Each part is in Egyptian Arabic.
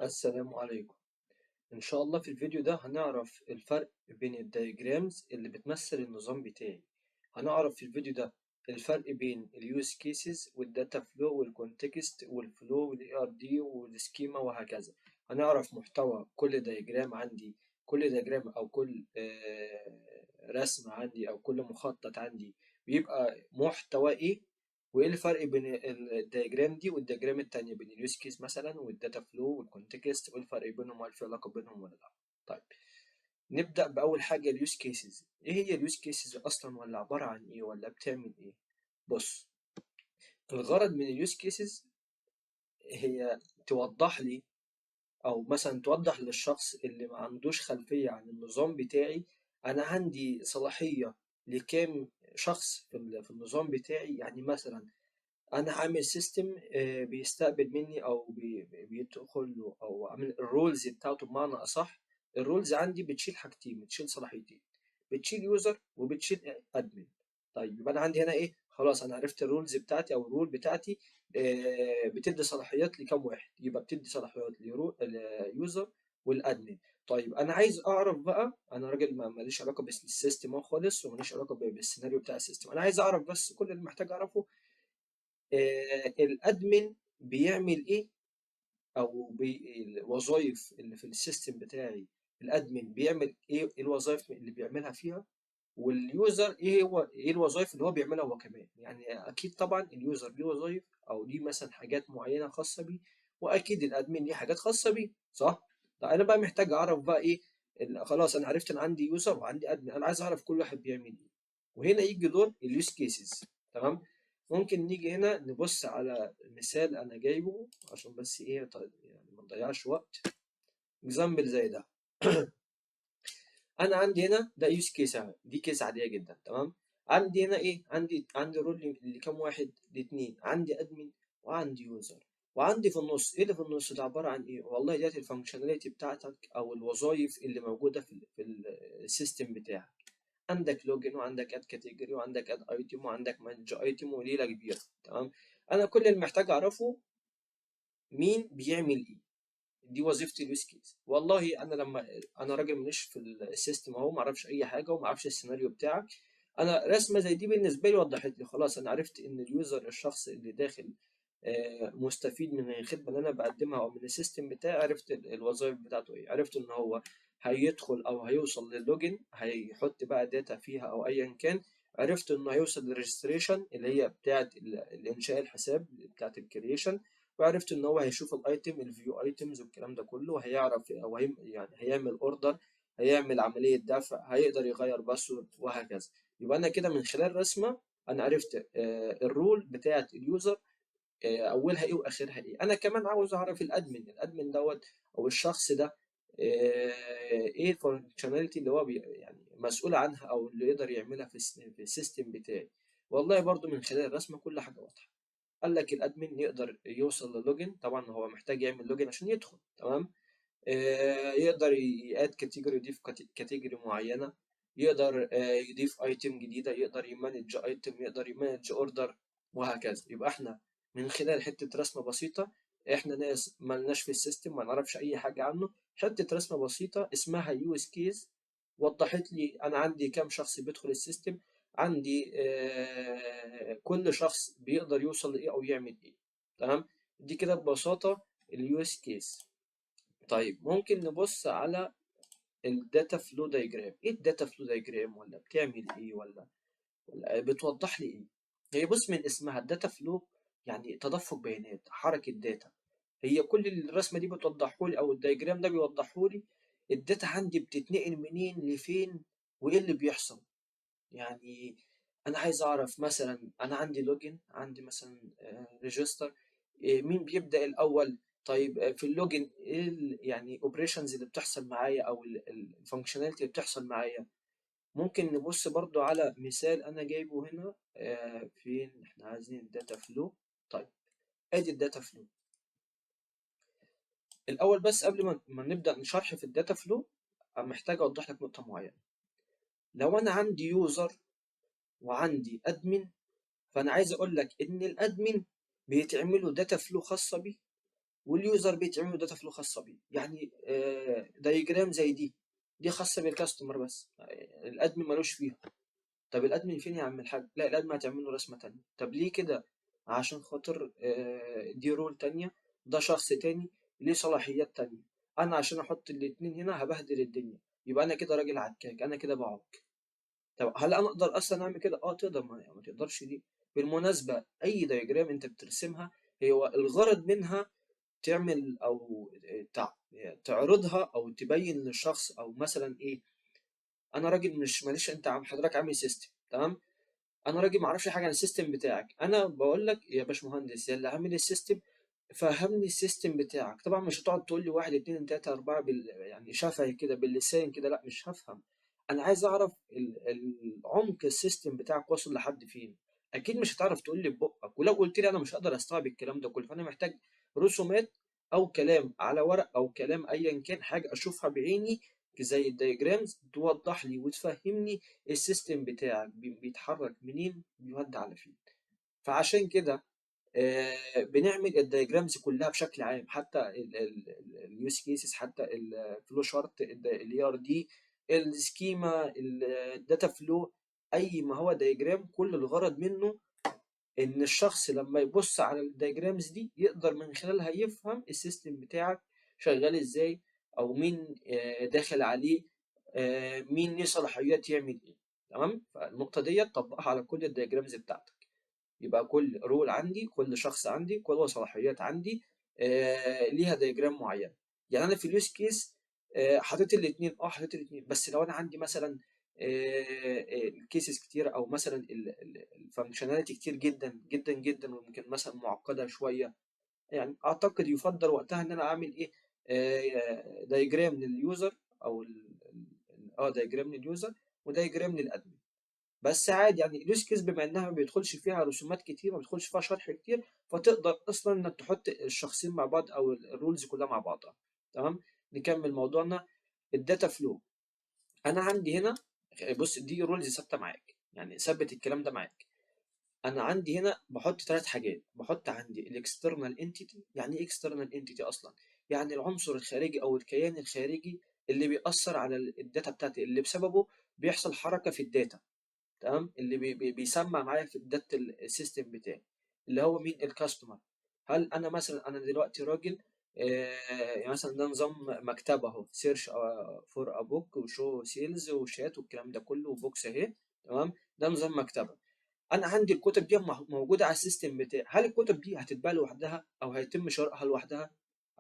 السلام عليكم. إن شاء الله في الفيديو ده هنعرف الفرق بين ال diagrams اللي بتمثل النظام بتاعي. هنعرف في الفيديو ده الفرق بين ال use cases وال data flow وال context وال flow وال ERD وال schema وهكذا. هنعرف محتوى كل diagram عندي، كل diagram او كل رسم عندي او كل مخطط عندي بيبقى محتوى ايه، وايه الفرق بين ال diagram دي وال diagram التانية، بين ال use case مثلا وال data flow وال context، وايه الفرق بينهم وهل في علاقة بينهم ولا لا. طيب نبدأ بأول حاجة ال use cases. ايه هي ال use cases اصلا، ولا عبارة عن ايه، ولا بتعمل ايه؟ بص، الغرض من ال use cases هي توضح لي او مثلا توضح للشخص اللي ما عندوش خلفية عن النظام بتاعي انا عندي صلاحية لكام شخص في النظام بتاعي. يعني مثلا انا عامل system بيستقبل مني او بيدخل له، او عامل ال roles بتاعته. بمعنى اصح ال roles عندي بتشيل حاجتين، بتشيل صلاحيتين، بتشيل user وبتشيل admin. طيب يبقى انا عندي هنا ايه؟ خلاص انا عرفت ال roles بتاعتي او ال role بتاعتي بتدي صلاحيات لكام واحد، يبقى بتدي صلاحيات لل user وال admin. طيب انا عايز اعرف بقى، انا راجل ماليش علاقة بال system خالص وماليش علاقة بالسيناريو بتاع ال system، انا عايز اعرف بس كل اللي محتاج اعرفه ال admin بيعمل ايه، او الوظائف اللي في ال system بتاعي ال admin بيعمل ايه، ايه الوظائف اللي بيعملها فيها، وال user ايه هو ايه الوظائف اللي هو بيعملها هو كمان. يعني اكيد طبعا ال user ليه وظائف او ليه مثلا حاجات معينة خاصة بيه، واكيد ال admin ليه حاجات خاصة بيه، صح؟ طيب انا بقى محتاج اعرف بقى ايه، خلاص انا عرفت ان عندي user وعندي admin، انا عايز اعرف كل واحد بيعمل ايه. وهنا يجي دور ال use cases. تمام، ممكن نيجي هنا نبص على مثال انا جايبه عشان بس ايه، طيب يعني ما نضيعش وقت. example زي ده، انا عندي هنا ده use case اهي، دي case عادية جدا. تمام، عندي هنا ايه؟ عندي role لكام واحد؟ لاتنين. عندي admin وعندي user، وعندي في النص ايه؟ اللي في النص ده عبارة عن ايه؟ والله ديت ال functionality بتاعتك او الوظائف اللي موجودة في ال system بتاعك. عندك login وعندك add category وعندك add item وعندك manage item وليلة كبيره. تمام، انا كل اللي محتاج اعرفه مين بيعمل ايه، دي وظيفة ال use case. والله انا لما انا راجل ماليش في ال system اهو، ما اعرفش اي حاجة وما اعرفش السيناريو بتاعك، انا رسمه زي دي بالنسبة لي وضحت لي خلاص، انا عرفت ان ال user الشخص اللي داخل مستفيد من الخدمة اللي انا بقدمها او من ال system بتاعي، عرفت الوظائف بتاعته ايه، عرفت ان هو هيدخل او هيوصل لل login، هيحط بقى data فيها او ايا كان، عرفت انه هيوصل لل registration اللي هي بتاعه الانشاء الحساب بتاعه ال creation، وعرفت ان هو هيشوف ال item ال view items والكلام ده كله، وهيعرف او هي يعني هيعمل order، هيعمل عملية دفع، هيقدر يغير password وهكذا. يبقى انا كده من خلال رسمه انا عرفت ال role بتاعه ال user اولها ايه واخرها ايه. انا كمان عاوز اعرف ال admin، ال admin دوت او الشخص ده ايه ال functionality اللي هو يعني مسؤول عنها او اللي يقدر يعملها في ال system بتاعي. والله برضو من خلال الرسمة كل حاجة واضحه. قال لك ال admin يقدر يوصل لل login، طبعا هو محتاج يعمل login عشان يدخل. تمام، يقدر ي add category، يضيف category معينه، يقدر يضيف item جديده، يقدر ي manage item، يقدر ي manage order وهكذا. يبقى احنا من خلال حتة رسمه بسيطه، احنا ناس مالناش في ال system ما نعرفش اي حاجة عنه، حتة رسمه بسيطة اسمها use case وضحت لي انا عندي كام شخص بيدخل ال system، عندي كل شخص بيقدر يوصل لايه او يعمل ايه. تمام، دي كده ببساطة ال use case. طيب ممكن نبص على ال data flow diagram. ايه ال data flow diagram، ولا بتعمل ايه، ولا بتوضح لي ايه؟ هي بص من اسمها ال data flow يعني تدفق بيانات، حركة data. هي كل الرسمة دي بتوضحه لي او ال diagram ده بيوضحه لي ال data عندي بتتنقل منين لفين وايه اللي بيحصل. يعني انا عايز اعرف مثلا انا عندي login، عندي مثلا register، مين بيبدأ الاول؟ طيب في ال login ايه يعني operations اللي بتحصل معايا او ال functionality اللي بتحصل معايا. ممكن نبص برضو على مثال انا جايبه هنا، فين احنا عايزين ال data flow. طيب ادي ال data flow. الاول بس قبل ما نبدا نشرح في ال data flow محتاج اوضح لك نقطة معينه. لو انا عندي user وعندي admin، فانا عايز اقول لك ان ال admin بيتعمل له data flow خاصة بيه، وال user بيتعمل له data flow خاصة بيه. يعني diagram زي دي خاصة بال customer بس، ال admin ملوش فيها. طب ال admin فين يا عم الحاج؟ لا ال admin هتعمل له رسمه تانية. طب ليه كده؟ عشان خاطر دي role تانية، ده شخص تاني ليه صلاحيات تانية، انا عشان احط الاتنين هنا هبهدل الدنيا، يبقى انا كده راجل عكاك، انا كده بعك. طب هل انا اقدر اصلا اعمل كده؟ اه تقدر، ما تقدرش ليه؟ بالمناسبة اي diagram انت بترسمها هو الغرض منها تعمل او تعرضها او تبين للشخص، او مثلا ايه، انا راجل مش معلش انت عم حضرتك عامل system، تمام، انا راجل ما اعرفش حاجة عن ال system بتاعك، انا بقول لك يا باشمهندس يا اللي عامل ال system فهمني ال system بتاعك. طبعا مش هتقعد تقول لي 1 2 3 4 يعني شفهي كده باللسان كده، لا مش هفهم. انا عايز اعرف العمق ال system بتاعك واصل لحد فين. اكيد مش هتعرف تقول لي ببقك، ولو قلت لي انا مش هقدر استوعب الكلام ده كله، فانا محتاج رسومات او كلام على ورق او كلام ايا كان، حاجة اشوفها بعيني زي ال diagrams توضح لي وتفهمني ال system بتاعك بيتحرك منين بيودي على فين. فعشان كده بنعمل ال diagrams كلها بشكل عام، حتى ال use cases، حتى ال flow chart، ال ERD، ال schema، ال data flow، اي ما هو diagram كل الغرض منه ان الشخص لما يبص على ال diagrams دي يقدر من خلالها يفهم ال system بتاعك شغال ازاي، او مين داخل عليه، مين ليه صلاحيات يعمل ايه. تمام؟ فالنقطة دي طبقها على كل ال diagrams بتاعتك. يبقى كل role عندي، كل شخص عندي، كل صلاحيات عندي ليها diagram معين. يعني انا في ال use case حطيت الاثنين، حطيت الاثنين، بس لو انا عندي مثلا ال cases كتير، او مثلا ال functionality كتير جدا جدا جدا، وممكن مثلا معقدة شوية، يعني اعتقد يفضل وقتها ان انا اعمل ايه، diagram لل user او diagram لل user و diagram لل admin. بس عادي يعني ال use case بما انها ما بيدخلش فيها رسومات كتير، ما بيدخلش فيها شرح كتير، فتقدر اصلا انك تحط الشخصين مع بعض او ال roles كلها مع بعضها. تمام؟ نكمل موضوعنا ال data flow. انا عندي هنا بص، دي rules ثابتة معاك، يعني ثبت الكلام ده معاك. انا عندي هنا بحط 3 حاجات، بحط عندي ال external entity. يعني ايه external entity اصلا؟ يعني العنصر الخارجي او الكيان الخارجي اللي بيأثر على ال data بتاعتي، اللي بسببه بيحصل حركة في ال data. تمام؟ اللي بيسمع معايا في ال data ال system بتاعي، اللي هو مين؟ ال customer. هل انا مثلا، انا دلوقتي راجل، يعني مثلا ده نظام مكتبه اهو، search for a book و show sales و chat والكلام ده كله و books اهي. تمام؟ ده نظام مكتبه. انا عندي الكتب دي موجودة على ال system بتاعي. هل الكتب دي هتتباع لوحدها، او هيتم شرائها لوحدها،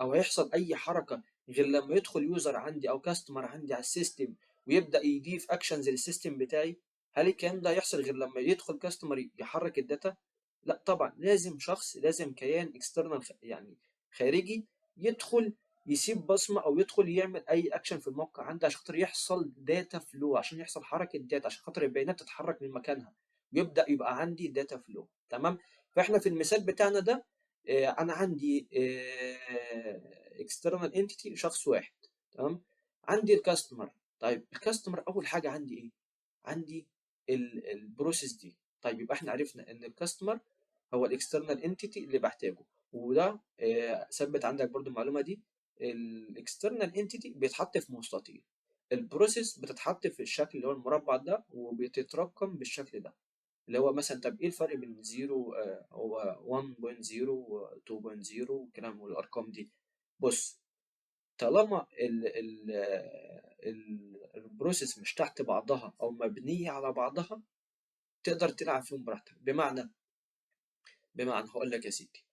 او هيحصل اي حركة غير لما يدخل user عندي او customer عندي على ال system ويبدا يضيف actions لل system بتاعي؟ هل الكلام ده هيحصل غير لما يدخل customer يحرك ال data؟ لا طبعا، لازم شخص، لازم كيان external يعني خارجي يدخل يسيب بصمة او يدخل يعمل اي اكشن في الموقع عندي عشان خاطر يحصل data flow، عشان يحصل حركة data، عشان خاطر البيانات تتحرك من مكانها، يبدا يبقى عندي data flow. تمام؟ فاحنا في المثال بتاعنا ده، انا عندي external entity شخص واحد. تمام؟ عندي ال customer. طيب ال customer اول حاجة عندي ايه؟ عندي ال process دي. طيب يبقى احنا عرفنا ان ال customer هو ال external entity اللي بحتاجه، وده ثبت عندك برضو المعلومة دي، ال external entity بيتحط في مستطيل، ال process بتتحط في الشكل اللي هو المربع ده، وبتترقم بالشكل ده اللي هو مثلا. طب ايه الفرق بين 0 هو 1.0 و 2.0 والكلام والارقام دي؟ بص، طالما ال process مش تحت بعضها او مبنية على بعضها تقدر تلعب فيهم براحتك. بمعنى هقول لك يا سيدي،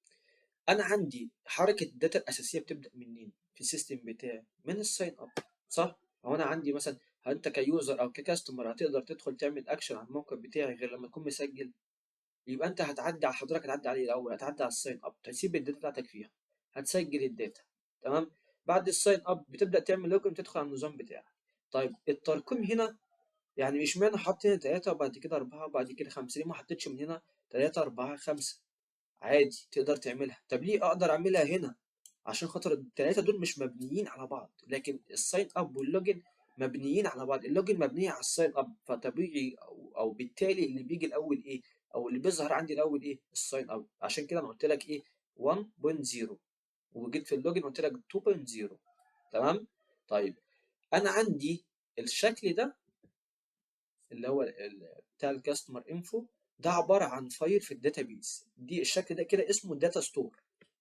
انا عندي حركة ال data الاساسية بتبدا منين في ال system بتاعي؟ من ال sign up، صح؟ هو انا عندي مثلا، انت ك user او ك customer هتقدر تدخل تعمل اكشن على الموقع بتاعي غير لما تكون مسجل؟ يبقى انت هتعدي على حضرتك، هتعدي عليه الاول، هتعدي على ال sign up، تسيب ال data بتاعتك فيها، هتسجل ال data. تمام؟ بعد ال sign up بتبدا تعمل login، تدخل على النظام بتاعك. طيب الترقيم هنا يعني مش معنى حاطط هنا 3 وبعد كده 4 وبعد كده 5، ليه ما حطيتش من هنا 3 4 5؟ عادي تقدر تعملها. طب ليه اقدر اعملها هنا؟ عشان خاطر التلاتة دول مش مبنيين على بعض، لكن ال sign up وال login مبنيين على بعض. ال login مبنية على ال sign up، فطبيعي او بالتالي اللي بيجي الاول ايه، او اللي بيظهر عندي الاول ايه؟ ال sign up. عشان كده انا قلت لك ايه 1.0، وجيت في ال login قلت لك 2.0. تمام. طيب انا عندي الشكل ده اللي هو بتاع ال customer info، ده عبارة عن file في ال database. دي الشكل ده كده اسمه data store،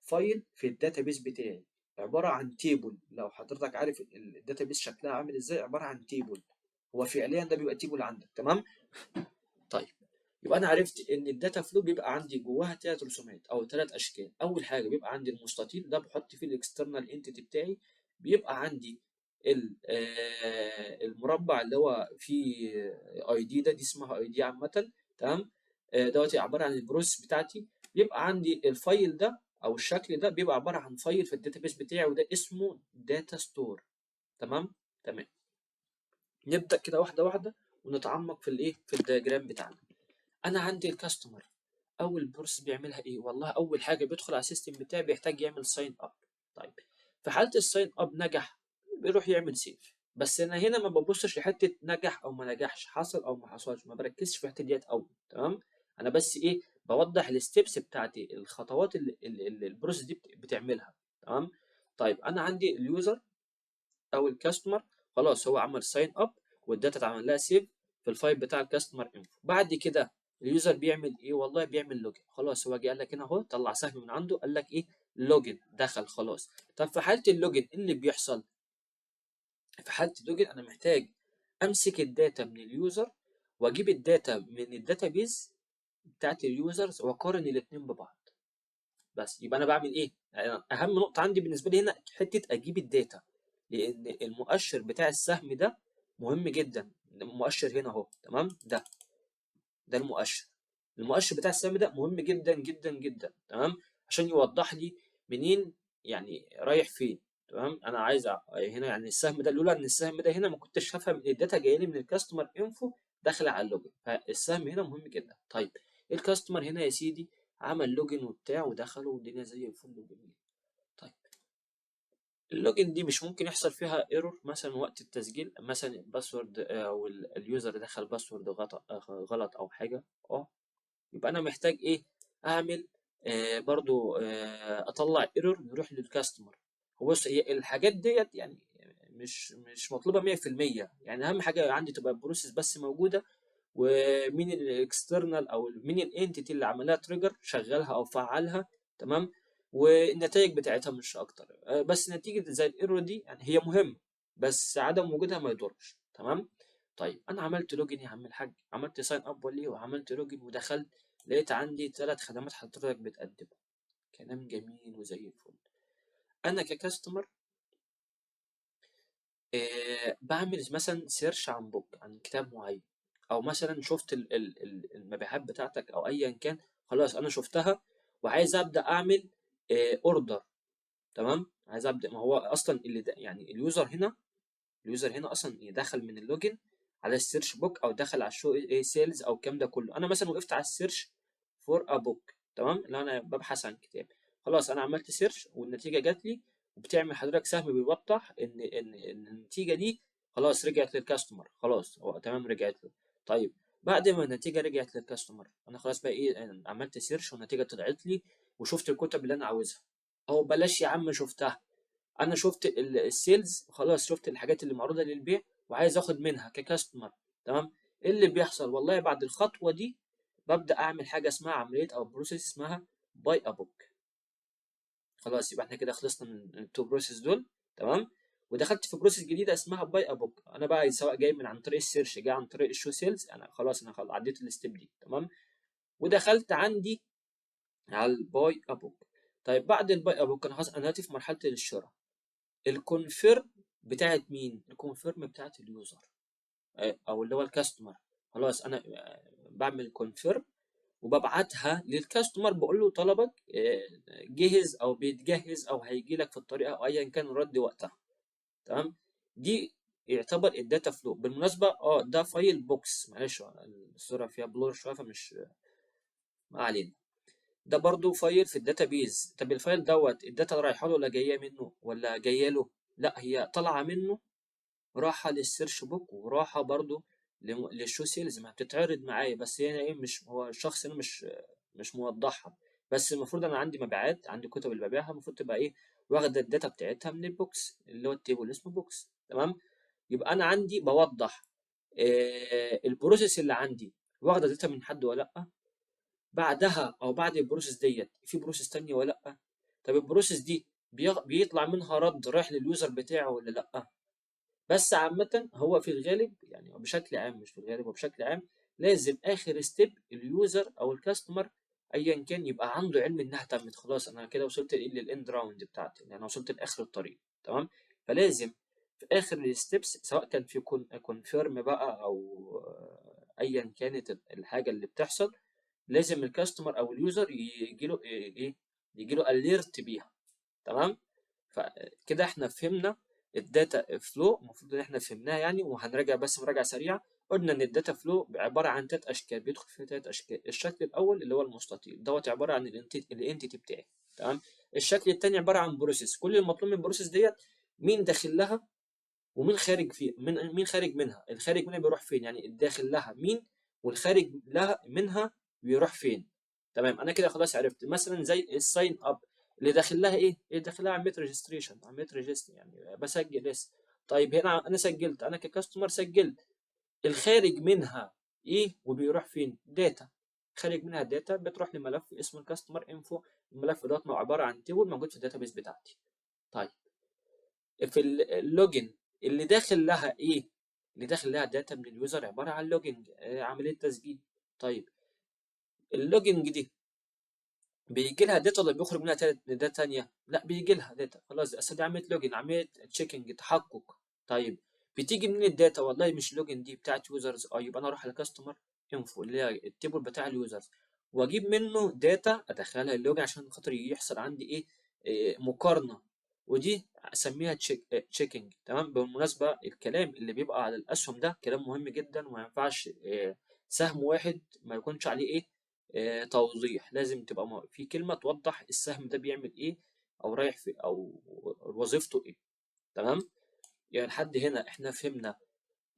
file في ال database بتاعي عبارة عن table. لو حضرتك عارف ال database شكلها عامل ازاي، عبارة عن table، هو فعليا ده بيبقى table عندك. تمام. طيب يبقى انا عرفت ان ال data flow بيبقى عندي جواها ثلاث رسومات او ثلاث اشكال. اول حاجة بيبقى عندي المستطيل ده بحط فيه ال external entity بتاعي، بيبقى عندي المربع اللي هو فيه ID ده، دي اسمها ID عامة. تمام. دوت عبارة عن ال process بتاعتي. بيبقى عندي ال file ده او الشكل ده بيبقى عبارة عن file في ال database بتاعي، وده اسمه data store. تمام. تمام. نبدا كده واحدة واحدة ونتعمق في الايه، في ال diagram بتاعنا. انا عندي ال customer اول process بيعملها ايه؟ والله اول حاجة بيدخل على ال system بتاعي بيحتاج يعمل sign up. طيب في حاله ال sign up نجح، بيروح يعمل save. بس انا هنا ما ببصش لحته نجح او ما نجحش، حصل او ما حصلش، ما بركزش في الحتة ديت قوي. تمام. انا بس ايه، بوضح ال steps بتاعتي، الخطوات اللي ال process دي بتعملها. تمام. طيب انا عندي ال user او ال customer خلاص هو عمل sign up وال data اتعمل لها save في ال file بتاع ال customer info. بعد كده ال user بيعمل ايه؟ والله بيعمل login. خلاص هو جه قال لك هنا اهو، طلع سهم من عنده قال لك ايه؟ login، دخل خلاص. طب في حاله ال login ايه اللي بيحصل؟ في حاله ال login انا محتاج امسك ال data من ال user واجيب ال data من ال database بتاعت ال users واقارن الاثنين ببعض. بس يبقى انا بعمل ايه؟ يعني اهم نقطة عندي بالنسبة لي هنا حتة اجيب ال data، لان المؤشر بتاع السهم ده مهم جدا. المؤشر هنا اهو، تمام، ده المؤشر بتاع السهم ده مهم جدا جدا جدا. تمام، عشان يوضح لي منين يعني رايح فين. تمام، انا عايز هنا يعني السهم ده، لولا ان السهم ده هنا ما كنتش هفهم ان ال data جاية لي من ال customer info داخله على ال login، فالسهم هنا مهم جدا. طيب ال customer هنا يا سيدي عمل login وبتاع ودخلوا والدنيا زي الفل وجميل. طيب ال login دي مش ممكن يحصل فيها error مثلا وقت التسجيل، مثلا ال password او ال user دخل password غلط او حاجة. يبقى انا محتاج ايه؟ اعمل برضو اطلع error يروح لل customer. هو بص، هي الحاجات ديت يعني مش مطلوبه 100%، يعني اهم حاجة عندي تبقى ال process بس موجودة، ومين ال external او مين ال entity اللي عملها trigger شغلها او فعلها. تمام، والنتائج بتاعتها مش اكتر. بس نتيجة زي ال error دي يعني هي مهمة، بس عدم وجودها ما يضرش. تمام. طيب انا عملت login يا عم الحاج، عملت sign up وليه وعملت login ودخلت، لقيت عندي ثلاث خدمات حضرتك بتقدمها. كلام جميل وزي الفل. انا ك customer بعمل مثلا search عن book، عن كتاب معين، او مثلا شفت المبيعات بتاعتك او ايا كان، خلاص انا شفتها وعايز ابدا اعمل order. تمام، عايز ابدا، ما هو اصلا اللي ده يعني ال user هنا اصلا دخل من ال login على ال search book او دخل على ال show ايه sales او الكلام ده كله. انا مثلا وقفت على ال search for a book، تمام، اللي انا ببحث عن كتاب. خلاص انا عملت search والنتيجة جات لي، وبتعمل حضرتك سهم بيوضح ان النتيجة دي خلاص رجعت لل customer، خلاص هو تمام رجعت له. طيب بعد ما النتيجة رجعت لل customer، انا خلاص بقى ايه، أنا عملت search والنتيجة طلعت لي وشفت الكتب اللي انا عاوزها، او بلاش يا عم شفتها، انا شفت ال sales، خلاص شفت الحاجات اللي معروضة للبيع وعايز اخد منها ك customer. تمام، ايه اللي بيحصل؟ والله بعد الخطوة دي ببدا اعمل حاجة اسمها عملية او process اسمها buy a book. خلاص يبقى احنا كده خلصنا من ال two process دول. تمام، ودخلت في process جديدة اسمها buy a book. انا بقى سواء جاي من عن طريق ال search، جاي عن طريق ال show sales، انا خلاص انا خلاص عديت ال step دي. تمام، ودخلت عندي على ال buy a book. طيب بعد ال buy a book انا خلاص انا دلوقتي في مرحلة الشراء. ال confirm بتاعت مين؟ ال confirm بتاعت ال user او اللي هو ال customer. خلاص انا بعمل confirm وببعتها لل customer، بقول له طلبك جهز او بيتجهز او هيجي لك في الطريق او ايا كان الرد وقتها. تمام، دي يعتبر ال data flow. بالمناسبة ده file books، معلش الصورة فيها blur شوية فمش ما علينا. ده برضو file في ال database. طب ال file دوت ال data رايحة له ولا جاية منه ولا جاية له؟ لا، هي طالعه منه راحة لل search book وراحة برضو لل show sales، ما بتتعرض معايا، بس هنا ايه، مش هو الشخص هنا مش موضحها، بس المفروض انا عندي مبيعات، عندي كتب اللي ببيعها، المفروض تبقى ايه واخده ال data بتاعتها من ال books اللي هو ال table اللي اسمه books. تمام. يبقى انا عندي بوضح ال process اللي عندي واخده data من حد ولا لا، بعدها او بعد ال process ديت في process تانية ولا لا، طب ال process دي بيطلع منها رد رايح لل user بتاعه ولا لا. بس عامة هو في الغالب، يعني بشكل عام، مش في الغالب وبشكل عام، لازم اخر step ال user او ال customer ايا كان يبقى عنده علم انها تمت، خلاص انا كده وصلت لل end round بتاعتي، يعني انا وصلت لاخر الطريق. تمام. فلازم في اخر ال steps سواء كان في confirm بقى او ايا كانت الحاجة اللي بتحصل، لازم ال customer او ال user يجي له ايه، يجي له alert بيها. تمام. فكده احنا فهمنا ال data flow، المفروض ان احنا فهمناها يعني، وهنراجع بس مراجعه سريعة. قلنا ان ال data flow عبارة عن ثلاث اشكال، بيدخل فيها ثلاث اشكال. الشكل الاول اللي هو المستطيل دوت عبارة عن ال entity بتاعي. تمام. الشكل الثاني عبارة عن process، كل المطلوب من ال process ديت مين داخل لها ومين خارج فيه، مين خارج منها، الخارج منها بيروح فين، يعني الداخل لها مين والخارج لها منها بيروح فين. تمام. انا كده خلاص عرفت مثلا زي ال sign up اللي داخل لها ايه، اللي داخل لها عملية registration، عملية register يعني بسجل اسم. طيب هنا انا سجلت، انا ك customer سجلت، الخارج منها ايه وبيروح فين؟ data. خارج منها data بتروح لملف اسمه ال customer info، الملف دوت عبارة عن table موجود في ال database بتاعتي. طيب في ال login اللي داخل لها ايه؟ اللي داخل لها data من ال user عبارة عن login، عملية تسجيل. طيب ال login دي بيجي لها data ولا بيخرج منها data ثانية؟ لا بيجي لها data، خلاص اصل دي عملية login، عملية checking تحقق. طيب بتيجي منين ال data؟ والله مش login دي بتاعت users، يبقى انا اروح على customer info اللي هي ال table بتاع ال users واجيب منه data ادخلها ال login عشان خاطر يحصل عندي ايه مقارنة، ودي اسميها checking. تمام. بالمناسبة الكلام اللي بيبقى على الاسهم ده كلام مهم جدا، وما ينفعش سهم واحد ما يكونش عليه ايه توضيح، لازم تبقى في كلمة توضح السهم ده بيعمل ايه او رايح في او وظيفته ايه. تمام. يعني لحد هنا احنا فهمنا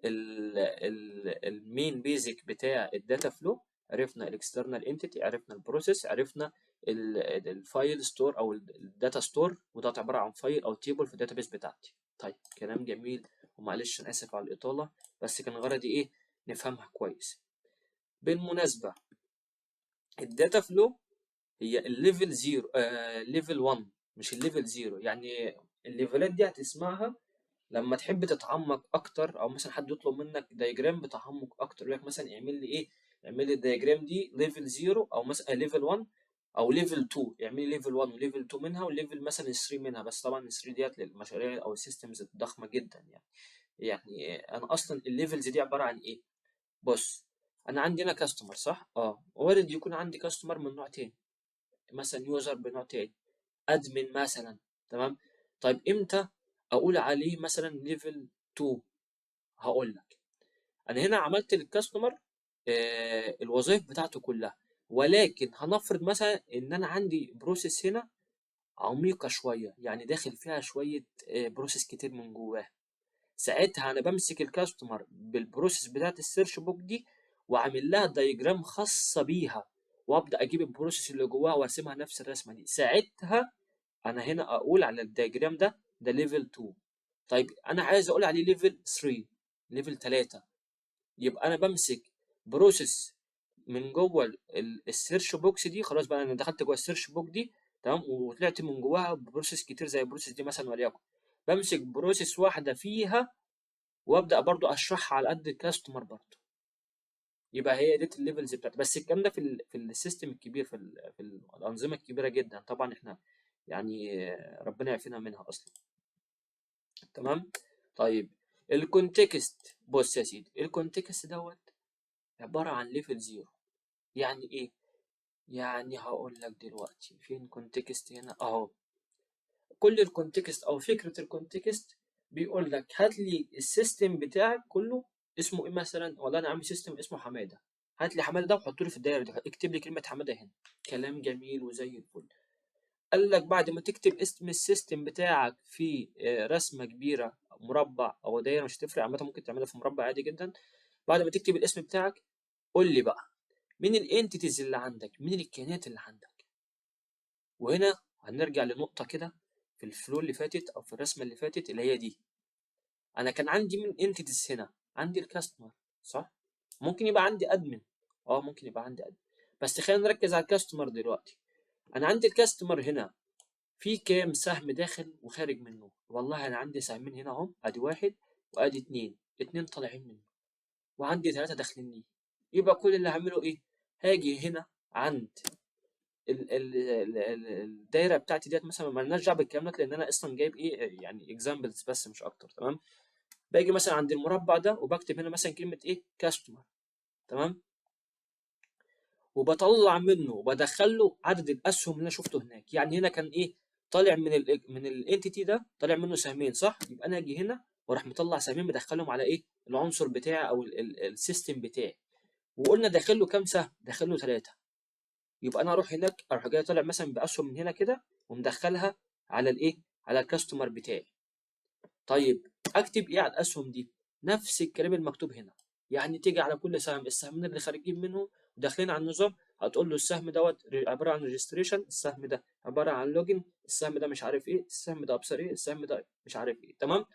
ال main basic بتاع ال data flow، عرفنا ال external entity، عرفنا ال process، عرفنا ال file store او ال data store، وده عبارة عن file او table في ال database بتاعتي. طيب كلام جميل، ومعلش انا اسف على الاطالة، بس كان غرضي ايه؟ نفهمها كويس. بالمناسبة ال data flow هي ال level 0، level 1 مش ال level 0. يعني ال level ات دي هتسمعها لما تحب تتعمق اكتر، او مثلا حد يطلب منك diagram بتعمق اكتر، يقول لك مثلا اعمل لي ايه، اعمل لي ال diagram دي level 0 او مثلا level 1 او level 2، اعمل لي level 1 و level 2 منها و level مثلا 3 منها. بس طبعا 3 ديت للمشاريع او ال systems الضخمة جدا. يعني انا اصلا ال levels دي عبارة عن ايه؟ بص انا عندي هنا customer صح؟ وارد يكون عندي customer من نوع تاني، مثلا user بنوع تاني، admin مثلا. تمام. طيب امتى اقول عليه مثلا level 2؟ هقول لك انا هنا عملت لل customer الوظائف بتاعته كلها، ولكن هنفرض مثلا ان انا عندي process هنا عميقة شوية، يعني داخل فيها شوية process كتير من جواها. ساعتها انا بمسك ال customer بال process بتاعت ال search book دي واعمل لها diagram خاصة بيها، وابدا اجيب ال process اللي جواها وارسمها نفس الرسمة دي. ساعتها انا هنا اقول على ال diagram ده level 2. طيب انا عايز اقول عليه level 3، level 3، يبقى انا بمسك process من جوه ال search box دي، خلاص بقى انا دخلت جوه ال search box دي، تمام، وطلعت من جواها process كتير زي ال process دي مثلا وليكن، بمسك process واحدة فيها وابدا برضو اشرحها على قد ال customer برضو. يبقى هي ديت ال levels بتاعتي. بس الكلام ده في ال system الكبير، في الانظمة الكبيرة جدا طبعا، احنا يعني ربنا يعافينا منها اصلا. تمام. طيب ال context، بص يا سيدي، ال context دوت عبارة عن level zero. يعني ايه؟ يعني هقول لك دلوقتي فين context هنا اهو. كل ال context او فكرة ال context بيقول لك هات لي ال system بتاعك كله اسمه ايه مثلا، والله انا عامل system اسمه حمادة، هات لي حمادة ده وحطه لي في الدايرة دي، اكتب لي كلمة حمادة هنا. كلام جميل وزي الفل. قال لك بعد ما تكتب اسم ال system بتاعك في رسمه كبيرة، مربع او دايرة مش هتفرق عامة، ممكن تعملها في مربع عادي جدا. بعد ما تكتب الاسم بتاعك قول لي بقى مين ال entities اللي عندك، مين الكيانات اللي عندك. وهنا هنرجع لنقطة كده في في ال flow اللي فاتت او في الرسمة اللي فاتت اللي هي دي، انا كان عندي من entities هنا، عندي ال customer، صح؟ ممكن يبقى عندي admin، ممكن يبقى عندي admin، بس خلينا نركز على ال customer دلوقتي. انا عندي ال customer هنا في كام سهم داخل وخارج منه؟ والله انا عندي سهمين هنا اهم، ادي واحد وادي اتنين، اتنين طالعين منه وعندي ثلاثة داخلين ليه. يبقى كل اللي هعمله ايه؟ هاجي هنا عند ال الدايرة بتاعتي ديت مثلا، ما لناش دعوه بالكلام ده لان انا اصلا جايب ايه يعني examples بس مش اكتر، تمام؟ باجي مثلا عند المربع ده وبكتب هنا مثلا كلمة ايه؟ customer، تمام؟ وبطلع منه وبدخل له عدد الاسهم اللي انا شفته هناك. يعني هنا كان ايه؟ طالع من ال entity ده طالع منه سهمين، صح؟ يبقى انا اجي هنا واروح مطلع سهمين مدخلهم على ايه؟ العنصر بتاعي او ال system بتاعي. وقلنا داخل له كام سهم؟ داخل له 3. يبقى انا اروح هناك اروح جاي طالع مثلا باسهم من هنا كده ومدخلها على الايه؟ على ال customer بتاعي. طيب اكتب ايه على الاسهم دي؟ نفس الكلام المكتوب هنا، يعني تيجي على كل سهم، السهمين اللي خارجين منه وداخلين على النظام، هتقول له السهم دوت عبارة عن registration، السهم ده عبارة عن login، السهم ده مش عارف ايه، السهم ده ابصر ايه، السهم ده مش عارف ايه، تمام؟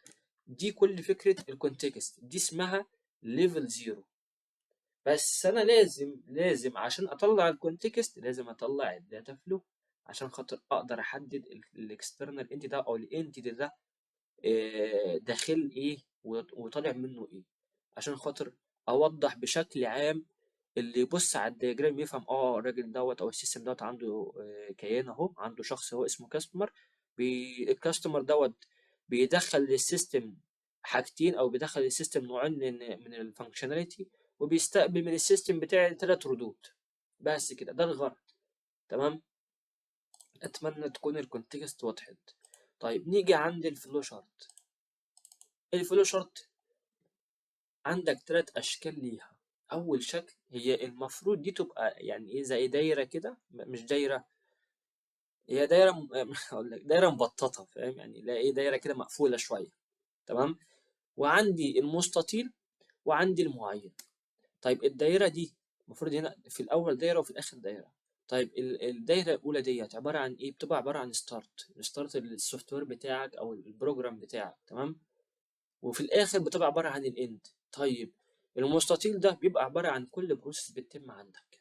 دي كل فكرة ال context، دي اسمها level zero. بس انا لازم عشان اطلع ال context لازم اطلع ال data flow عشان خاطر اقدر احدد ال external entity ده او ال entity ده داخل ايه وطالع منه ايه، عشان خاطر اوضح بشكل عام اللي يبص على ال diagram يفهم الراجل دوت او ال system دوت عنده كيان اهو، عنده شخص هو اسمه customer، ال customer دوت بيدخل لل system حاجتين او بيدخل لل system نوعين من ال functionality، وبيستقبل من ال system بتاعي 3 ردود بس كده، ده الغرض، تمام؟ اتمنى تكون ال context وضحت. طيب نيجي عند ال flow chart. ال flow chart عندك 3 اشكال ليها. اول شكل هي المفروض دي تبقى يعني ايه، زي دايرة كده، مش دايرة، هي دايرة اقول لك دايرة مبططه، فاهم يعني؟ لا ايه، دايرة كده مقفولة شوية، تمام؟ وعندي المستطيل وعندي المعين. طيب الدايرة دي المفروض هنا في الاول دايرة وفي الاخر دايرة. طيب الدايرة الاولى ديت عبارة عن ايه؟ بتبقى عبارة عن start، start ال software بتاعك او ال program بتاعك، تمام؟ وفي الاخر بتبقى عبارة عن ال end. طيب المستطيل ده بيبقى عبارة عن كل process بتتم عندك.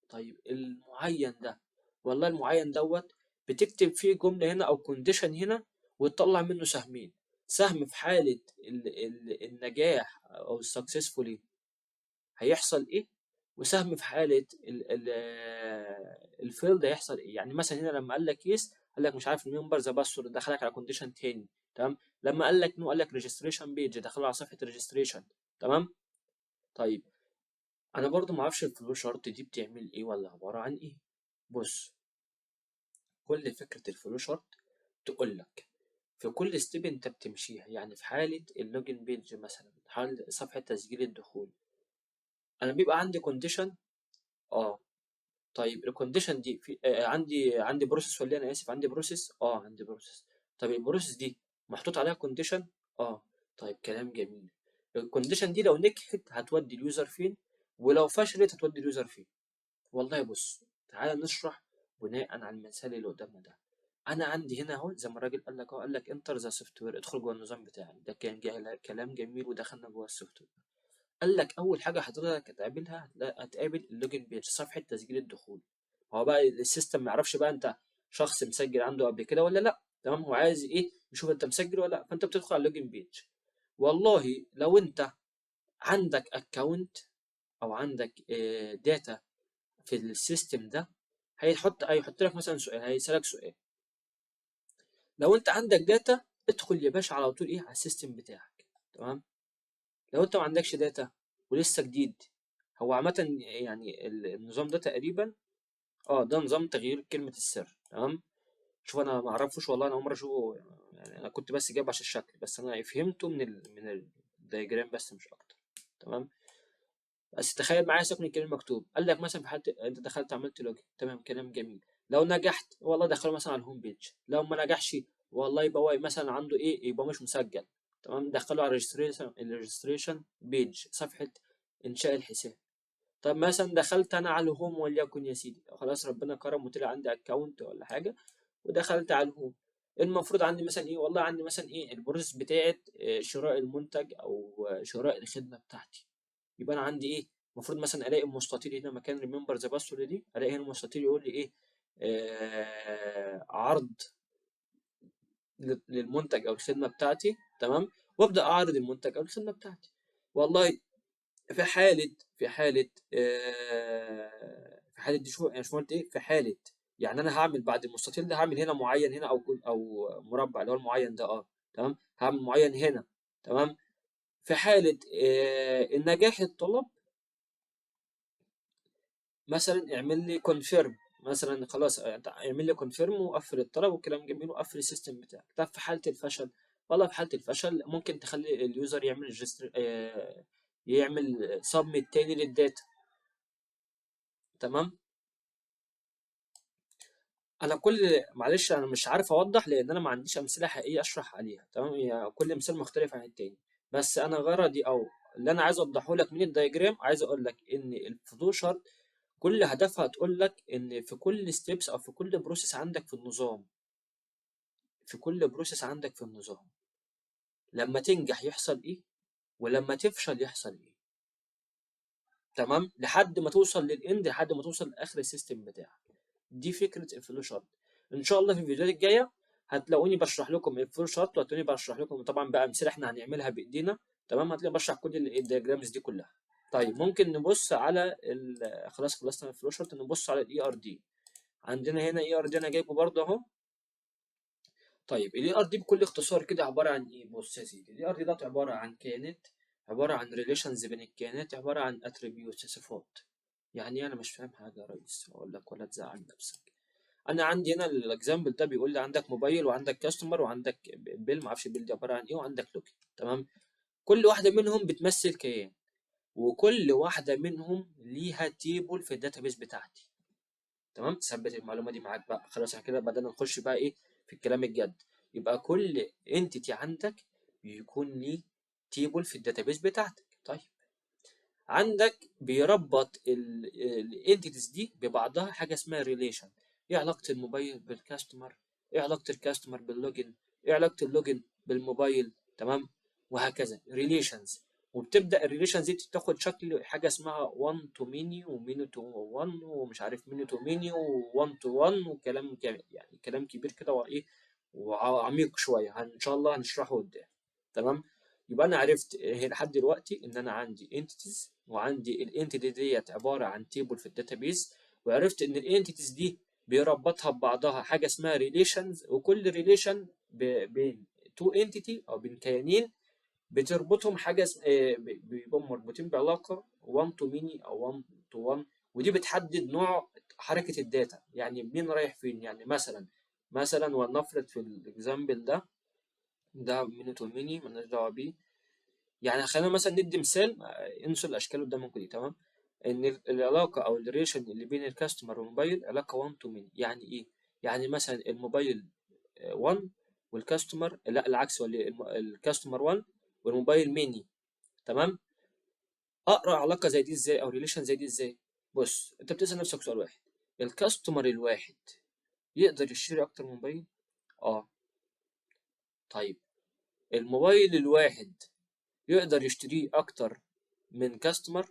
طيب المعين ده، والله المعين دوت بتكتب فيه جملة هنا او condition هنا وتطلع منه سهمين، سهم في حاله النجاح او ال successfully هيحصل ايه، وسهم في حاله ال failed هيحصل ايه. يعني مثلا هنا لما قال لك yes قال لك مش عارف remember the password، دخلك على condition تاني، تمام؟ لما قال لك no قال لك registration page، دخله على صفحة registration، تمام؟ طيب انا برضو ما اعرفش ال flow chart دي بتعمل ايه ولا عبارة عن ايه. بص، كل فكرة ال flow chart تقول لك في كل step انت بتمشيها، يعني في حاله ال login page مثلا، حال صفحة تسجيل الدخول، انا بيبقى عندي condition، طيب ال condition دي في عندي process ولا انا اسف عندي process، عندي process. طيب ال process دي محطوط عليها condition، طيب كلام جميل. ال condition دي لو نجحت هتودي ال user فين، ولو فشلت هتودي ال user فين؟ والله بص، تعالى نشرح بناء على المثال اللي قدامنا ده. انا عندي هنا اهو زي ما الراجل قال لك اهو، قال لك enter the software، ادخل جوه النظام بتاعي. ده كان كلام جميل ودخلنا جوه ال software. قال لك اول حاجة حضرتك هتقابلها هتقابل ال login page، صفحة تسجيل الدخول. هو بقى ال system ما يعرفش بقى انت شخص مسجل عنده قبل كده ولا لا، تمام؟ هو عايز ايه؟ يشوف انت مسجل ولا لا. فانت بتدخل على ال login page. والله لو انت عندك account او عندك data في ال system ده هيحط لك مثلا سؤال، هيسالك سؤال. لو انت عندك data ادخل يا باشا على طول ايه؟ على ال system بتاعك، تمام؟ لو انت ما عندكش data ولسه جديد، هو عامة يعني النظام ده تقريبا ده نظام تغيير كلمة السر، تمام؟ شوف انا ما اعرفوش والله، انا اول مرة اشوفه، يعني انا كنت بس جايبه عشان الشكل بس، انا فهمته من ال diagram بس مش اكتر، تمام؟ بس تخيل معايا سيبك من الكلام المكتوب. قال لك مثلا في حاله انت دخلت عملت login، تمام، كلام جميل. لو نجحت والله دخله مثلا على ال home page، لو ما نجحش والله يبقى هو مثلا عنده ايه؟ يبقى مش مسجل، تمام؟ دخله على ال registration page، صفحة انشاء الحساب. طب مثلا دخلت انا على ال home وليكن يا سيدي، خلاص ربنا كرم وطلع عندي account ولا حاجة ودخلت على ال home. المفروض عندي مثلا ايه؟ والله عندي مثلا ايه ال process بتاعه شراء المنتج او شراء الخدمة بتاعتي. يبقى انا عندي ايه؟ المفروض مثلا الاقي مستطيل هنا مكان remember the password دي، الاقي هنا مستطيل يقول لي ايه؟ عرض للمنتج او الخدمة بتاعتي، تمام؟ وابدا اعرض المنتج او الخدمة بتاعتي. والله في حاله، في حاله في حاله دي شو يعني، شو قلت ايه؟ في حاله يعني انا هعمل بعد المستطيل ده هعمل هنا معين هنا او مربع اللي هو المعين ده، تمام؟ هعمل معين هنا، تمام؟ في حاله النجاح الطلب مثلا اعمل لي confirm مثلا، خلاص اعمل لي confirm وقفل الطلب والكلام جميل وقفل ال system بتاعك. طب في حاله الفشل، والله في حاله الفشل ممكن تخلي ال user يعمل register، يعمل submit تاني لل data، تمام؟ انا كل معلش انا مش عارف اوضح لان انا ما عنديش امثلة حقيقية اشرح عليها، تمام؟ يعني كل مثال مختلف عن التاني، بس انا غرضي او اللي انا عايز اوضحه لك من ال diagram، عايز اقول لك ان ال flow chart كل هدفها تقول لك ان في كل steps او في كل process عندك في النظام، في كل process عندك في النظام لما تنجح يحصل ايه ولما تفشل يحصل ايه، تمام؟ لحد ما توصل لل end، لحد ما توصل لاخر ال system بتاعك. دي فكرة ال flow chart. ان شاء الله في الفيديوهات الجاية هتلاقوني بشرح لكم ال flow chart، وهتلاقوني بشرح لكم طبعا بقى امثلة احنا هنعملها بايدينا، تمام؟ هتلاقيني بشرح كل ال diagrams دي كلها. طيب ممكن نبص على خلاص خلصنا ال flow chart، نبص على ال ERD. عندنا هنا ERD انا جايبه برضه اهو. طيب ال ERD بكل اختصار كده عبارة عن ايه؟ بص يا سيدي، ال ERD ده عبارة عن كيانات، عبارة عن relations بين الكيانات، عبارة عن attributes صفات. يعني ايه؟ انا مش فاهم حاجة يا ريس، اقول لك ولا تزعل نفسك. انا عندي هنا ال example ده بيقول لي عندك موبايل وعندك customer وعندك bill، ما اعرفش bill دي عبارة عن ايه، وعندك login، تمام؟ كل واحدة منهم بتمثل كيان، وكل واحدة منهم ليها table في ال database بتاعتي، تمام؟ ثبت المعلومة دي معاك بقى. خلاص احنا كده بدأنا نخش بقى ايه في الكلام الجد. يبقى كل entity عندك بيكون ليه table في ال database بتاعتك. طيب عندك بيربط ال entities دي ببعضها حاجة اسمها relation. ايه علاقة الموبايل بال customer؟ ايه علاقة ال customer بال login؟ ايه علاقة ال login بالموبايل؟ تمام؟ وهكذا relations. وبتبدا ال relations دي تاخد شكل حاجة اسمها 1 to many و many to 1 ومش عارف many to many و1 to 1 وكلام يعني كلام كبير كده وايه وعميق شوية، ان شاء الله هنشرحه قدام، تمام؟ يبقى انا عرفت لحد دلوقتي ان انا عندي entities، وعندي ال entity ديت عبارة عن table في ال database، وعرفت ان ال entities دي بيربطها ببعضها حاجة اسمها relations، وكل relation بين two entity او بين كيانين بتربطهم حاجة بيبقوا مربوطين بعلاقة 1 to many او 1 to 1، ودي بتحدد نوع حركة ال data، يعني مين رايح فين. يعني مثلا ولنفرض في ال example ده، ده many to many مالناش دعوه بيه، يعني خلينا مثلا ندي مثال، انسوا الاشكال قدامكم دي، تمام؟ ان العلاقة او ال relation اللي بين ال customer والموبايل علاقة 1 to many. يعني ايه؟ يعني مثلا الموبايل 1 وال customer، لا العكس، ولا ال customer 1 والموبايل many، تمام؟ اقرا علاقة زي دي ازاي او relation زي دي ازاي؟ بص انت بتسال نفسك سؤال واحد، ال customer الواحد يقدر يشتري اكتر من موبايل؟ طيب الموبايل الواحد يقدر يشتريه اكتر من customer؟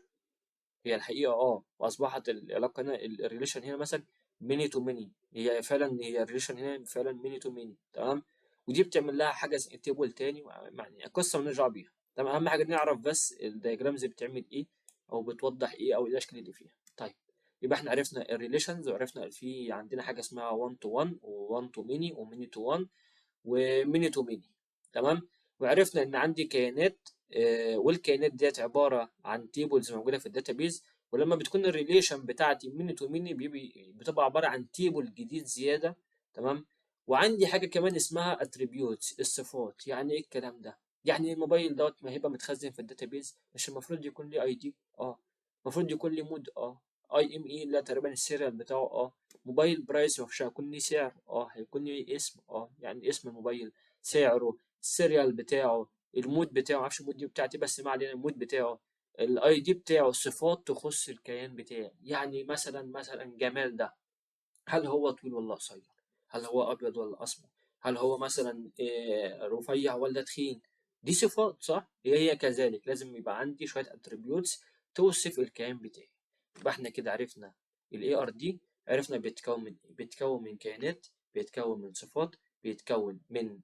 هي الحقيقة واصبحت العلاقة هنا ال relation هنا مثلا many to many، هي فعلا هي ال relation هنا فعلا many to many، تمام؟ ودي بتعمل لها حاجة table تاني، يعني قصة مالناش دعوه بيها، تمام؟ اهم حاجة نعرف بس ال diagrams بتعمل ايه او بتوضح ايه او ايه الاشكال اللي فيها. طيب يبقى احنا عرفنا ال relations، وعرفنا في عندنا حاجة اسمها 1 to 1 و1 to many و many to 1 و many to many، تمام؟ وعرفنا ان عندي كيانات، والكيانات ديت عبارة عن tables موجودة في ال database، ولما بتكون ال relation بتاعتي many to many بتبقى عبارة عن table جديد زيادة، تمام؟ وعندي حاجة كمان اسمها attributes، الصفات. يعني ايه الكلام ده؟ يعني الموبايل دوت ما هيبقى متخزن في ال database، مش المفروض يكون ليه ID؟ المفروض يكون ليه mode؟ IMEI لا تقريبا ال serial بتاعه، mobile price مش هيكون ليه سعر؟ هيكون ليه اسم، يعني اسم الموبايل، سعره، ال serial بتاعه، ال mode بتاعه، معرفش ال mode دي بتاعتي بس ما علينا، ال mode بتاعه، ال ID بتاعه، صفات تخص الكيان بتاعي. يعني مثلا جمال ده هل هو طويل ولا قصير؟ هل هو ابيض ولا اسمر؟ هل هو مثلا رفيع ولا تخين؟ دي صفات، صح؟ هي كذلك لازم يبقى عندي شوية attributes توصف الكيان بتاعي. يبقى احنا كده عرفنا ال ERD، عرفنا بيتكون من ايه؟ بيتكون من كيانات، بيتكون من صفات، بيتكون من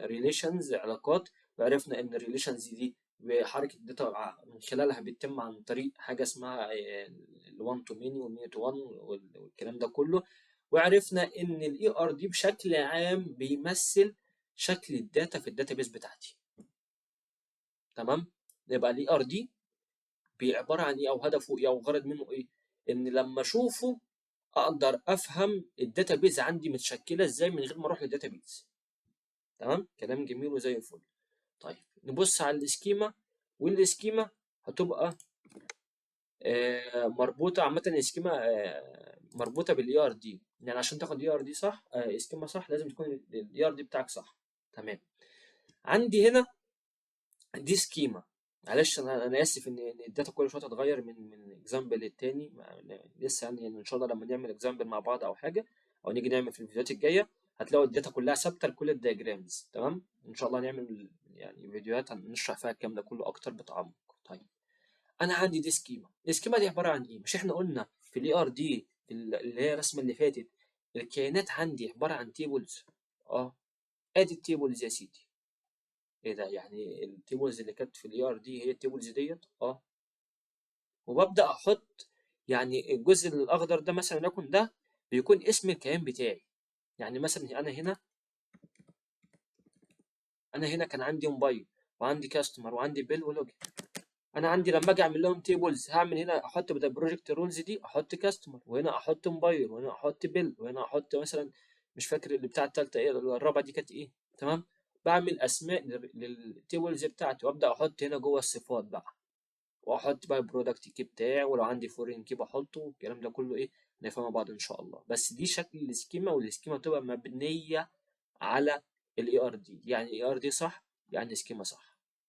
relations علاقات، وعرفنا ان ال relations دي بحركة ال data من خلالها بتتم عن طريق حاجة اسمها ال 1 to many وال many to 1 والكلام ده كله. وعرفنا ان ال ERD بشكل عام بيمثل شكل ال data في ال database بتاعتي. تمام؟ يبقى ال ERD عبارة عن ايه، او هدفه ايه، او غرض منه ايه؟ ان لما اشوفه اقدر افهم ال database عندي متشكله ازاي من غير ما اروح لل database. تمام؟ كلام جميل وزي الفل. طيب نبص على ال schema، وال schema هتبقى مربوطة عامه، ال schema مربوطة بال ERD، يعني عشان تاخد ERD صح، schema صح، لازم تكون ال ERD بتاعك صح. تمام؟ عندي هنا دي schema. معلش انا اسف ان ال data كل شوية تتغير من example للتاني. لسه يعني ان شاء الله لما نعمل example مع بعض او حاجه، او نيجي نعمل في الفيديوهات الجايه، هتلاقوا ال data كلها ثابتة لكل ال diagrams. تمام؟ ان شاء الله نعمل يعني فيديوهات هنشرح فيها الكلام ده كله اكتر بتعمق. طيب انا عندي دي schema. ال schema دي عبارة عن ايه؟ مش احنا قلنا في ال ERD اللي هي الرسمة اللي فاتت الكيانات عندي عبارة عن tables؟ اه، ادي ال tables يا سيدي. ايه ده؟ يعني ال tables اللي كانت في ال ERD هي ال tables ديت؟ اه. وببدا احط يعني الجزء الاخضر ده مثلا يكون ده بيكون اسم الكيان بتاعي. يعني مثلا انا هنا كان عندي موبايل وعندي customer وعندي bill و login. انا عندي لما اجي اعمل لهم tables هعمل هنا احط بدل project roles دي احط customer، وهنا احط موبايل، وهنا احط bill، وهنا احط مثلا مش فاكر اللي بتاع التالتة ايه، الرابعة دي كانت ايه. تمام؟ بعمل اسماء لل tables بتاعتي، وابدا احط هنا جوه الصفات بقى، واحط بقى ال product key بتاعي، ولو عندي foreign key بحطه، والكلام ده كله ايه نفهمه بعض ان شاء الله. بس دي شكل ال schema، وال schema بتبقى مبنية على ال ERD. يعني ERD صح يعني schema صح.